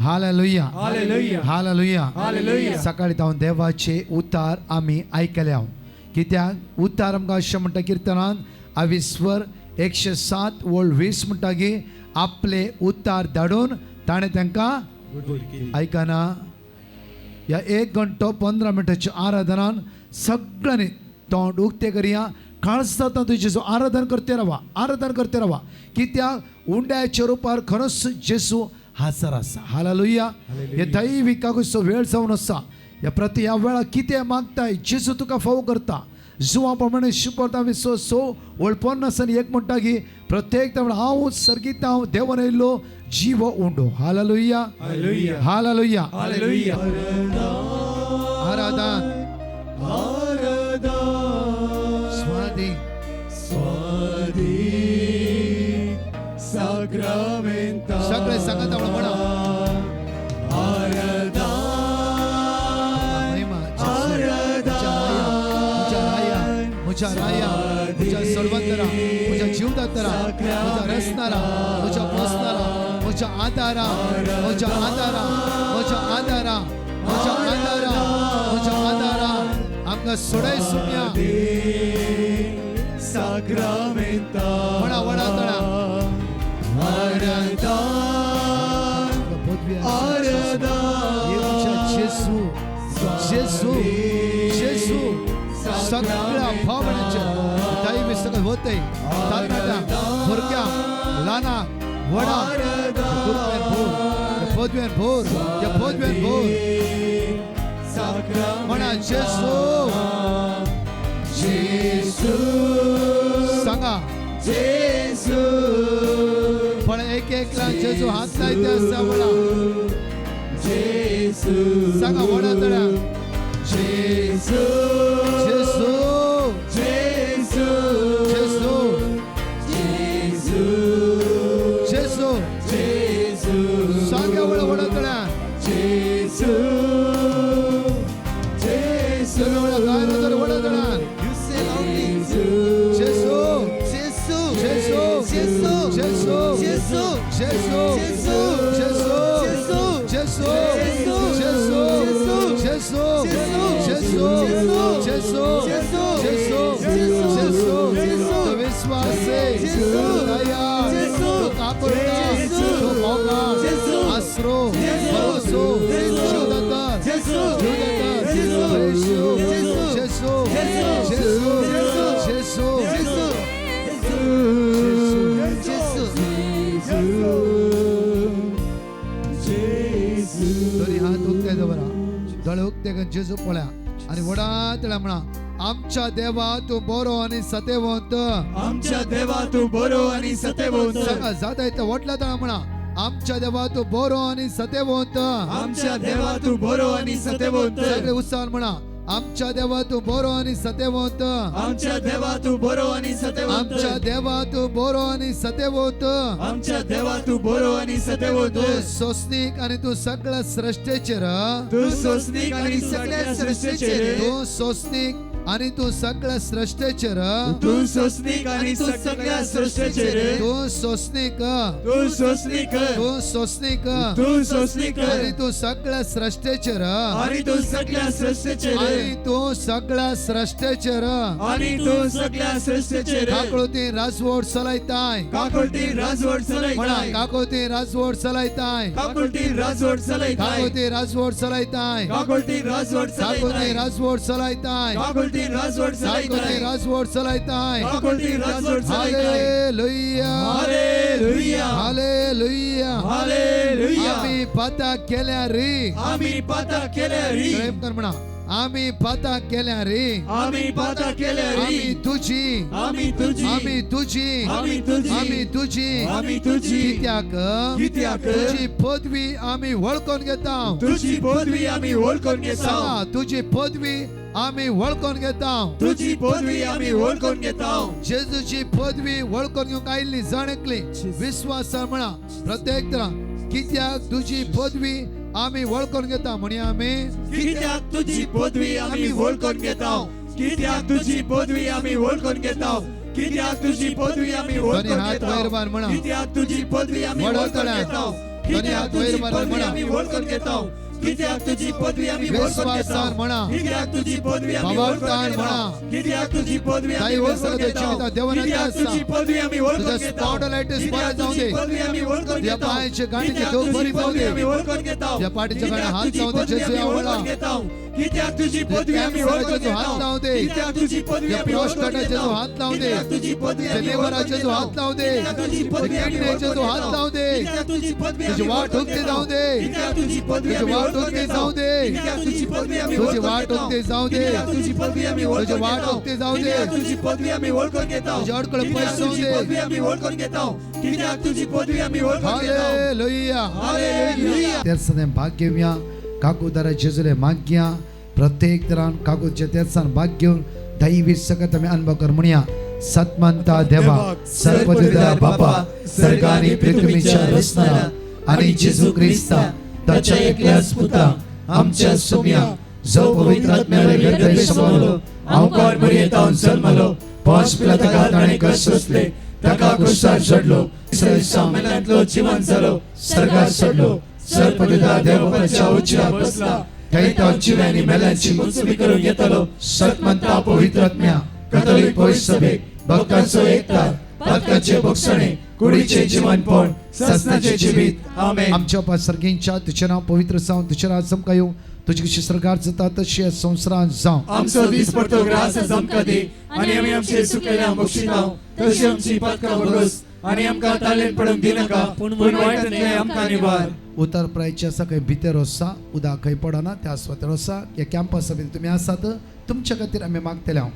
Hallelujah. Hallelujah. Hallelujah. Hallelujah. सकाळी तावन देवाचे उतार आमी आयकल्या. कित्याक उतार आमकां अशें म्हणटा किर्तनान अविस्वर 107 ओळ 20 म्हणटा की आपले उतार धाडून ताणें तांकां आयकना. ह्या 1 घंटो 15 मिनटाच्या आराधनान सगळ्यांनी तोंड उक्तें करया. काळजांत तुजें जेजू आराधन करते रावा, आराधन करते रावा. कित्याक उंड्याच्या रुपार खरोच जेजू हाजर आसा. हालेलुया. हे दैवी कागूचो वेळ जावन आसा. ह्या प्रती ह्या वेळार कितें मागताय जेजू तुका फावो करता. जुवा प्रमाणे शिपरता विसो सो ओळ 50 आनी 1 म्हणटा की प्रत्येक हांव सर्गीत हांव देवान येयल्लो जीव उंडो. हालेलुया. हालेलुया. हालेलुया. हालेलुया. आराधन स्वादी सगळे सांगत आपण म्हणा. महिमा म्हज्या राया, म्हज्या राया, म्हज्या सोडवंतरा, म्हज्या जीवदातरा, म्हज्या रचणारा, म्हज्या पोसणारा, म्हज्या आदारा, म्हज्या आदारा, म्हज्या आदारा, म्हज्या आदारा, म्हज्या आदारा, आमकां सोडय सुम्या. म्हणा वडा तळा. जेसू, जेसू, जेसू, सगळ्या भावण्याचे दैवी सगळं होतंय. तरणाट्या, भुरग्या, ल्हाना, व्हडा, कृपेन भोर, पदवेन भोर, पदवेन भोर. म्हणा जेसू, सांगा. पण एक एकला जेजू हात लायते आसा. म्हणा सांगा वडा तळ्या. जेसू, जेसू, जेसू, सांगा वडा वडा तळ्या. वडा तळ्या. जेसू, जेसू, जेसू, जेसू, जेसू, जेसू, जेसू, जेसू, जेसू, जेसू, जेसू, जेसू. तूं विश्वासे, तूं दया, तूं काकुळटा, तूं मोगाळ, आसरो, भरोसो, जीवदाता, जीवदाता, येशू, जेसू, जेसू, जेसू, जेसू. दोनी हात उक्ते दवरा, दोळे उक्ते करून जेजू पळया आनी व्हडा तळ्या म्हणा, आमच्या देवा तूं बरो आनी सतेवंत. आमच्या देवा तूं बरो आनी सतेवंत. सांगा जाता येता व्हडल्या तळ्या म्हणा, आमच्या देवा तूं बरो आनी सतेवंत. आमच्या देवा तूं बरो आनी सतेवंत. सगळे उत्साहान म्हणा, आमच्या देवा तूं बरो आनी सतेवंत. आमच्या देवा तूं बरो आनी सतेवंत. आमच्या देवा तूं बरो आनी सतेवंत. आमच्या देवा तूं बरो आनी सतेवंत. तूं सोंसणीक आनी तूं सगळ्या सृश्टेचेर. तूं सोंसणीक आनी सगळ्या सृश्टेचेर. तूं सोंसणीक आनी तूं सगळ्या सृश्टेचेर. तूं सोंसणीक आनी सगळ्या सृश्टेचेर. तूं सोंसणीक, तूं सोंसणीक, तूं सोंसणीक तूं सोंसणीक आनी तूं सगळ्या सृश्टेचेर. आनी तूं सगळ्या सृश्टेचेर. आनी तूं सगळ्या सृश्टेचेर. आनी तूं सगळ्या सृश्टेचेर. काकळती राजवट चलयताय. काकुळती राजवट म्हणा, चलयताय. काकळती राजवट चलयताय. काकुळती राजवट चलयताय. काकळती राजवट चलयताय. काकुळती राजवट काकळती चलयताय. राजवट चलयताय. काकुळती राजवट काकळती चलयताय. राजवट चलयताय. काकुळती राजवट चलयताय. हालेलुया. हालेलुया. हालेलुया. हालेलुया. आमी पाता केल्या रे. आमी पाता केल्या री. प्रेम कर म्हणा, आमी पाता केल्या रे. आमी पाता केल्या आमी री. तुजी, आमी तुजी, आमी तुजी, आमी तुजी, आमी तुजी, आमी तुजी. कित्याक कित्याक तुजी पदवी आमी वळखून घेता. तुजी पदवी आमी वळखून घेता. सांगा, तुजी पदवी आमी वळखून घेता. तुजी पदवी आमी वळखून घेता. जेजूची पदवी वळखून घेवंक आयिल्ली जण एकली विश्वासान म्हणा प्रत्येक तरा, कित्याक तुजी पदवी आमी वळखून घेता. म्हणया आमी. कित्याक तुजी पदवी आमी वळखून घेता. कित्याक तुजी पदवी आमी वळखून घेता. कित्याक तुजी पदवी आमी वळखून हात घेता. वयर मान म्हणा. कित्याक तुजी पदवी आमी वडो वळखून तळ्या. घेता. कित्याक वयर तुजी मारून पदवी म्हणा. आमी वळखून घेता, कित्याक तुजी पदवी आमी वळखून विश्वासान घेता, म्हणा. कित्याक तुजी पदवी आमी वळखून भावार्थान घेता, म्हणा. कित्याक तुजी पदवी आमी दैव वळखून सगळं घेता, जिवितात देवान कित्याक आसा. तुजी पदवी आमी वळखून तुझं घेता, spotlight is कित्याक बरं जावं तुजी दे. पदवी आमी वळखून तुझ्या घेता, पायांचे गांठीचे कित्याक दोन तुजी बरी जावं पदवी दे. आमी वळखून घेता, तुझ्या पाठीच्या कित्याक गांठीक हात तुजी लावूं दे, पदवी जेजू आमी आवळा. वळखून घेता, कित्याक तुजी पदवी आमी कॅन्सराचेर वळखून तूं हात घेता, लावूं दे. कित्याक तुजी पदवी तुझ्या आमी वळखून प्रोस्टेटाचेर घेता, तूं हात लावूं दे. कित्याक तुजी पदवी तुझ्या आमी लिव्हराचेर वळखून तूं हात लावूं दे. घेता, कित्याक तुजी पदवी तुझ्या आमी किडनीचेर वळखून तूं हात घेता, लावूं दे. कित्याक तुजी पदवी तुझी आमी वाट वळखून उक्ती घेता, जावं दे. कित्याक तुजी पदवी तुझी आमी वाट वळखून उक्ती घेता, जावं दे. कित्याक तुजी पदवी आमी तुझी वळखून वाट घेता, उक्ती जावं दे. कित्याक तुझी पदवी आमी तुझी वळखून वाट घेता, उक्ती जावं दे. कित्याक तुझी पदवी आमी वळखून घेता, तुझे अडकळ कित्याक पयस जावं तुझी दे. पदवी आमी वळखून घेता, कित्याक तुझी पदवी आमी वळखून घेता. हालेलुया. हालेलुया. तेरसाने भाग घेवया काकुदारा जेजुले मागया प्रत्येक तरान काकूच्या तेरसान भाग घेवन दैवी सकत आमी अनुभव कर म्हणया. सतमंता देवा सर्वदिदा बापा सर्गानी पृथ्वीच्या रचणारा आणि जेजू ख्रिस्ता ताच्या एकल्याच पुता आमच्या सोम्या जो पवित्र आत्म्याला गर्भे समवलो हांवकार मरियेतावन जल्मलो, पोंच पिलाताका ताणें कश्ट सोंसले, ताका क्रुसार चडलो, मेल्यांतलो जिवन जालो, सर्गार चडलो, सर्पदिदा देवबापाच्या उजव्या बसला, थंय तो जिव्यांनी मेल्यांची मुंचबी करूंक येतलो. सतमंता पवित्र आत्म्या कथोलीक पवित्र सभेक भक्तांचो एकतार, पातकाचे भोगसणे, कुडीचे जिवनपण, ससनाचे जिवीत. आमेन. आमच्या बापा सर्गींच्या तुझें नांव पवित्र जावं, तुझें राज आमकां येवं, तुजी कशी सरकार जाता तशी ह्या संवसारांत जावं. आमचो दीस पडतो ग्रास आमकां दी, आनी आमी आमचे चुकलेल्या बक्षिताव तशी आमची पातकां भोगस, आनी आमकां तालेन पडूंक दिनाका, पूण वायटांतलें आमकां निवार. उतर प्रायचे आसा खंय भितर आसा, उदक खंय पडना त्या सुवातेर आसा. ह्या कॅम्पसा भितर तुमी आसात, तुमच्या खातीर आमी मागतले हांव.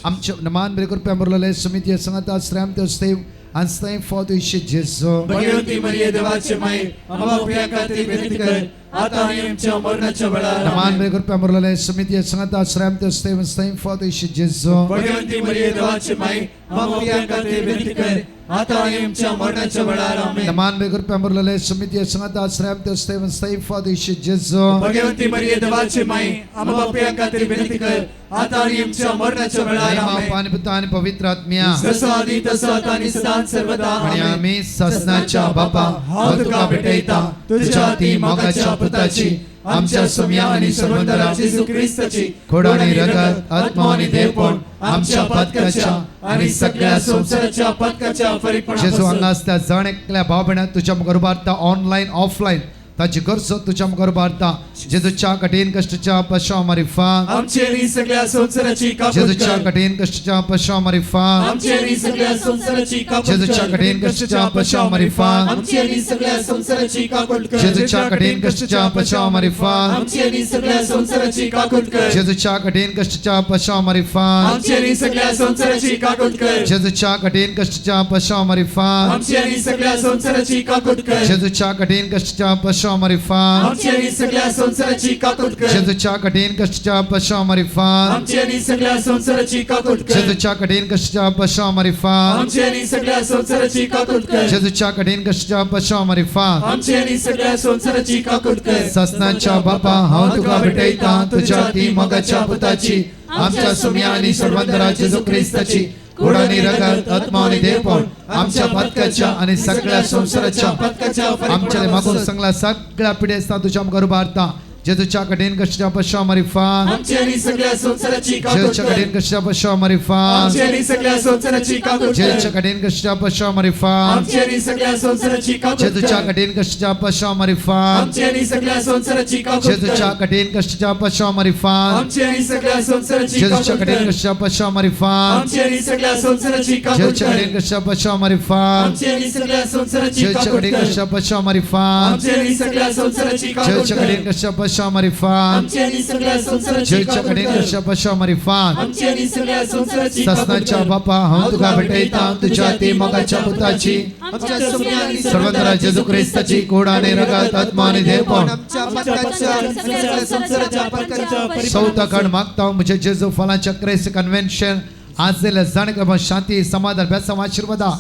आमचे मान बरे कृपया मुरलेले समिती सांगता श्रेम देव आनी फॉद जेजू. भगवती मरिये देवाचे माई, आम्हा पाप्यां खातीर विनंती कर, आता आनी आमच्या मरणाच्या वेळार. मान आमेन. बरे कृपया मुरलेले समिती सांगता श्रेम देव फॉद जेजू. भगवती मरिये देवाचे माई, आम्हा पाप्यां खातीर विनंती कर, आता आनी आमच्या मरणाच्या वेळार. आमेन. मान बरे कृपया मुरलेले समिती सांगता श्रेम देव फॉद जेजू. भगवती मरिये देवाचे माई, आम्हा पाप्यां खातीर विनंती कर, आता आनी आमच्या मरणाच्या वेळार. आमेन. पाणी पुता आणि पवित्र आत्म्या. जसो आदी तसो आता आनी सदांच सर्वदा. आणि आमेन. आम्ही ससनाच्या बापा हांव तुका भेटयता तुझ्या ती मोगाच्या पुताची, आमच्या सुम्या आनी सर्वंतरा जेजू क्रिस्ताची खोड आणि रगत, आत्मा आणि देवपण आमच्या पातकाच्या आणि सगळ्या संसाराच्या पातकाच्या जेजू फरीकपणापासून हांगा आसता जण एकल्या भाव भयणां तुज्या मुखार उबारता, ऑनलायन ऑफलायन ताची गरजो तुज्या मुखार उबारता. जेजूच्या कठीण कश्टाच्या पशा मारिफा आमचे आणि सगळ्या संसाराची काकूत जेजूच्या कर. कठीण कश्टाच्या पशा मारिफा आमचे आणि सगळ्या संसाराची काकूत जेजूच्या कर. कठीण कश्टाच्या पशा मारिफा आमची आणि सगळ्या संसाराची काकूत कर. जेजूच्या कठीण कश्टाच्या पशा मारिफा आमची आणि सगळ्या संसाराची काकूत कर. जेजूच्या कठीण कश्टाच्या पशा मारिफा आमची आणि सगळ्या संसाराची काकूत कर. जेजूच्या कठीण कश्टाच्या पशा मारिफा आमची आणि सगळ्या संसाराची काकूत कर. जेजूच्या कठीण कश्टाच्या पशा मारिफा आमची आणि सगळ्या संसाराची काकूत कर. जेजूच्या कठीण कश्टाच्या पशा मारिफा आमची आणि सगळ्या संसाराची काकूत कर. जेजूच्या कठीण कश्टाच्या पशा मारिफा आमची आणि सगळ्या संसाराची काकूत कर. जेजूच्या कठीण कश्टाच्या पशा मारिफा आमची आणि सगळ्या संसाराची काकूत कर. ससनाच्या बापा हांव तुका भेटयता तुझ्या ती मोगाच्या पुताची, आमच्या सुम्या आणि सर्वंतरा जेजू ख्रिस्ताची गोड आणि रगत, आत्मा आणि देवपण आमच्या पातकाच्या आणि सगळ्या संसाराच्या पातकाच्या आमच्या मागून सांगला सगळ्या पिढ्या तुझ्या मुखार उबारता. जेजूच्या कठीण कश्टाच्या पशा मारिफा आमची आणि सगळ्या संसाराची काकूत जेजूच्या कर. कठीण कश्टाच्या पशा मारिफा आमची आणि सगळ्या संसाराची काकूत कर. जेजूच्या कठीण कश्टाच्या पशा मारिफा आमची आणि सगळ्या संसाराची काकूत जेजूच्या कर. कठीण कश्टाच्या पशा मारिफा आमची आणि सगळ्या संसाराची काकूत जेजूच्या कर. कठीण कश्टाच्या पशा मारिफा आमची आणि सगळ्या संसाराची जेजूच्या काकूत कठीण कर. कश्टाच्या पशा मारिफा आमची आणि सगळ्या संसाराची काकूत जेजूच्या कर. कठीण कश्टाच्या पशा मारिफा आमची आणि सगळ्या संसाराची जेजूच्या काकूत कठीण कर. कश्टाच्या पशा मारिफा आमची आणि सगळ्या संसाराची काकूत जेजूच्या कर. कठीण कश्टाच्या पशा मारिफा आमची आणि सगळ्या संसाराची जेजूच्या काकूत कठीण कर. कश्टाच्या पशा मारिफा आमची आणि सगळ्या संसाराची काकूत ससनाच्या कर. बापा हांव तुका भेटयता तुझ्या ती मोगाच्या पुताची, आमच्या सुम्या आणि सर्वंतरा जेजू ख्रिस्ताची कोड आणि रगत, आत्मा आणि देवपण आमच्या पातकाच्या आणि सगळ्या संसाराच्या पातकाच्या सौताकड मागता म्हणजे जेजू फलांच्या क्रेस कन्व्हेन्शन आज जाण शांती समाधान बेसांव आशीर्वादा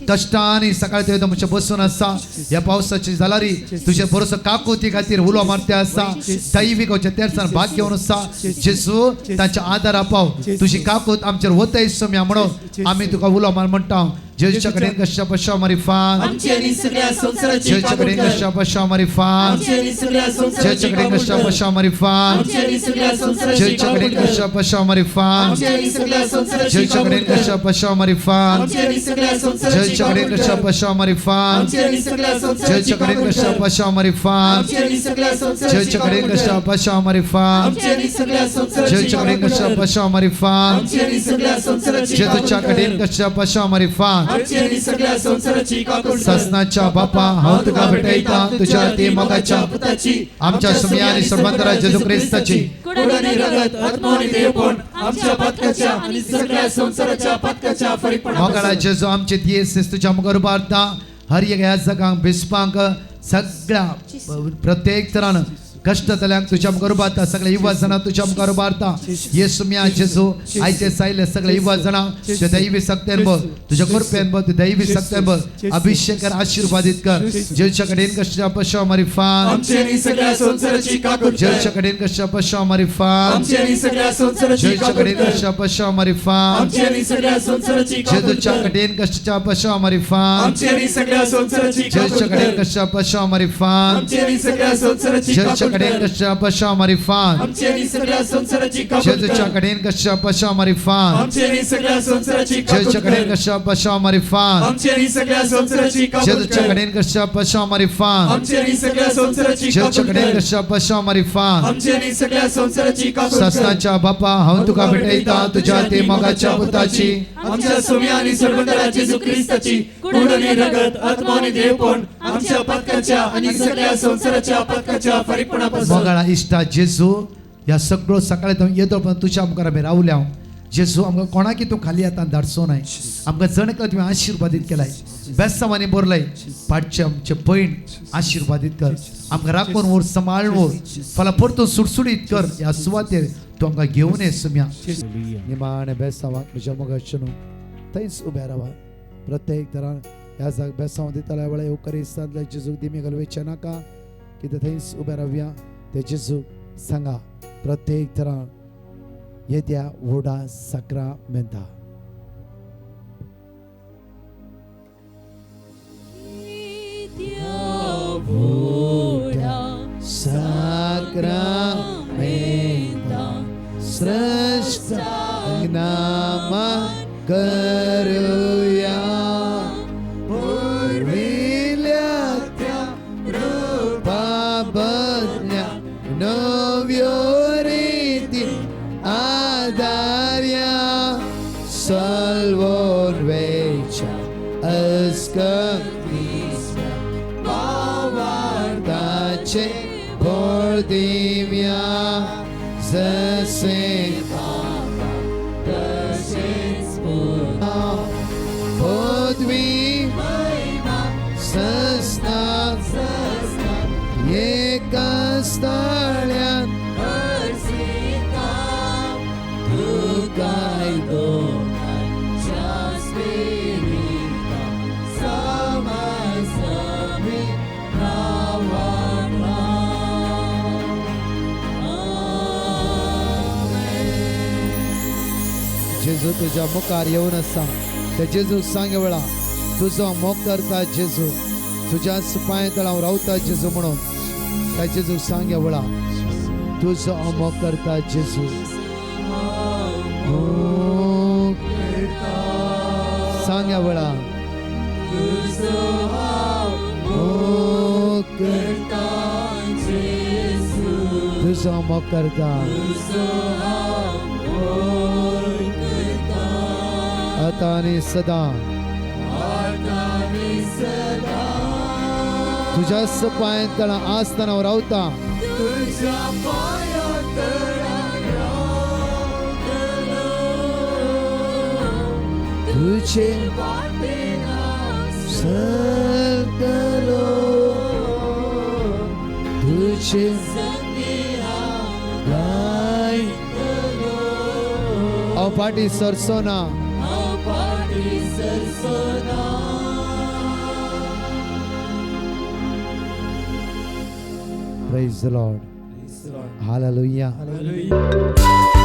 कश्टांनी सकाळी ते तुमचे बसून आसा. ह्या पावसाची जालारी तुझे बरोसो काकुती खातीर उलो मारते आसा. दैवीक तेरसान भाग घेवन आसा. जेजू तांच्या आदारा पाव, तुजी काकूत आमचेर वतय सम्या म्हणून आमी तुका उलो मार म्हणटा. जेजूच्या कडेन कश्या पशा मारिफात आमची आनी सगळ्या संवसाराची जेजूच्या काकूट कडेन कर कश्या पशा मारिफात आमची आनी सगळ्या संवसाराची जेजूच्या कडेन काकूट कश्या कर पशा मारिफात आमची आनी सगळ्या संवसाराची जेजूच्या काकूट कडेन कर कश्या पशा मारिफात आमची आनी सगळ्या संवसाराची जेजूच्या काकूट कडेन कर कश्या पशा मारिफात आमची आनी सगळ्या संवसाराची जेजूच्या कडेन काकूट कश्या कर पशा मारिफात आमची आनी सगळ्या संवसाराची जेजूच्या कडेन काकूट कश्या कर पशा मारिफात आमची आनी सगळ्या संवसाराची जेजूच्या कडेन काकूट कश्या कर पशा मारिफात आमची आनी सगळ्या संवसाराची जेजूच्या कडेन काकूट कश्या कर पशा मारिफात आमची आनी सगळ्या संवसाराची जेजूच्या काकूट कडेन कर कश्या पशा मारिफात आमची आनी सगळ्या संवसाराची काकूट कर ससनाच्या बापा हांव तुका भेटयता तुझ्या ती मोगाच्या पुताची आमच्या सुम्या आणि सर्वांतरा जेजू क्रिस्ताची कोड आणि रगत आत्मा आणि देवपण आमच्या पातकाच्या आणि सगळ्या संवसाराच्या पातकाच्या मोगाळा फरीकपणापासून जेजू आमचे दियेस तुझ्या मुखार उबारता हर एक ह्या जगांक बिस्पांक सगळ्या प्रत्येक तरान कश्ट जाल्यांक तुझ्या मुखार उबारता सगळे युवा जाणां तुझ्या मुखार उबारता येसू म्या जेजू आयचे सायले सगळे युवा जाणां तुझ्या दैवी सक्तेन बघ तुझ्या कृपेन बघ तुझ्या दैवी सक्तेन बघ अभिषेक कर आशीर्वादित कर जेजूच्या कडेन कश्या पशा मारिफात आमची आणि सगळ्या संवसाराची काकूट कर जेजूच्या कडेन कश्या पशा मारिफात आमची आणि सगळ्या संवसाराची जेजूच्या काकूट कडेन कर कश्या पशा मारिफात आमची आणि सगळ्या संवसाराची काकूट जेजूच्या कर कडेन कश्या पशा मारिफात आमची आणि सगळ्या संवसाराची जेजूच्या काकूट कडेन कर कश्या पशा मारिफात आमची आणि सगळ्या संवसाराची जेजूच्या काकूट कडेन कर कश्या पशा मारिफात आमची आणि सगळ्या संवसाराची काकूट जेजूच्या कर कडेन कश्या पशा मारिफात आमची आणि सगळ्या संवसाराची काकूट जेजूच्या कडेन कर कश्या पशा मारिफात आमची आणि सगळ्या संवसाराची काकूट जेजूच्या कर कडेन कश्या पशा मारिफात आमची आणि सगळ्या संवसाराची जेजूच्या काकूट कडेन कर कश्या पशा मारिफात आमची आणि सगळ्या संवसाराची काकूट कर ससनाच्या बापा हांव तुका भेटयता तुझ्या ते मोगाच्या पुताची आमच्या सुम्या आणि सर्वंतरा जेजू ख्रिस्ताची कोड आणि रगत आत्मा आणि देवपण आमच्या पातकाच्या आणि सगळ्या संवसाराच्या पातकाच्या फरीकपणापासून मोगाळा इश्टा जेजू ह्या सगळो सकाळी तो येतो पण तुझ्या मुखार आमी रावल्या जेजू आमकां कोणाकी तूं खाली हातान धाडचो नाय आमकां जण एकल्या तुवें आशिर्वादीत केलाय बेस्तावांनी बरलाय पाटचे आमचे भयण आशिर्वादीत कर आमकां राखून व्हर सांबाळून व्हर फाल्यां परतून सुडसुडीत कर ह्या सुवातेर तूं आमकां घेवन ये सुम्या निमाणे बेस्तावाक म्हज्या मोगाचे न्हू थंयच उबे रावा प्रत्येक तरान ह्या जाग बेसांव दितल्या वेळा येवकरिस्तांतल्या जेजूक दिमी घालवेचें नाका कितें थंयच उबे रावया ते जेजूक सांगा प्रत्येक तरान येद्या व्हडा साक्रामेंता. साक्रामेंता श्रेष्ठ नामा करूया पूर्विल्या त्या रूपा बदल्या नव्यो रीती आदार्या सल्वोन वेच्या अस्कतीच्या भावार्थाचे बळ दिव्या जसे बाबा तसेच पुता पदवी महिमा सस्ना एका स्थाळ्यान तुकाय दोनाच्या स्पिरिता समासमी नावाना. जेजू तुझ्या मुखार येवन आसा ते जेजू सांग वेळा तुजो मोग करता जेजू तुझ्या पांय तळाव रावता जेजू म्हणून त्या जेजू सांग वेळा तुजो मोग करता जेजू मोग सांग वेळा मोग करता तुजो मोग करता आता आणि सदा तुझ्या पांय तळा आसतना रावता तुझ्या पाया तळा रावतलो तुझे वाटेन चलतलो तुझे संगी हांव गायतलो हांव फाटीं सरचो ना हांव फाटीं सरचो ना. Praise the Lord. Praise the Lord. Hallelujah. Hallelujah.